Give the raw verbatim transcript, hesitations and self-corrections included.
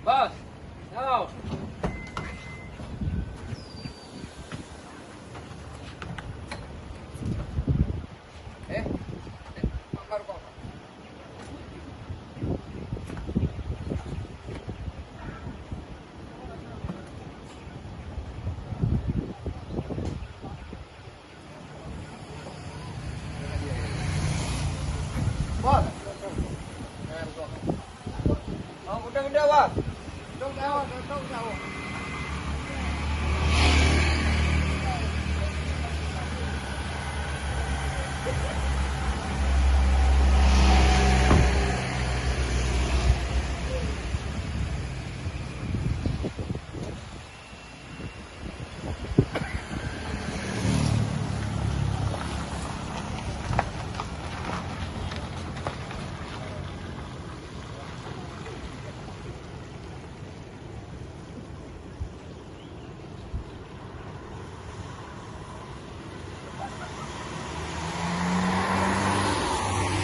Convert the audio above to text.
Bos, tau. Eh, eh, Mak Marco. Bos. Oh, udah, udah, Bos. Udah, udah, udah.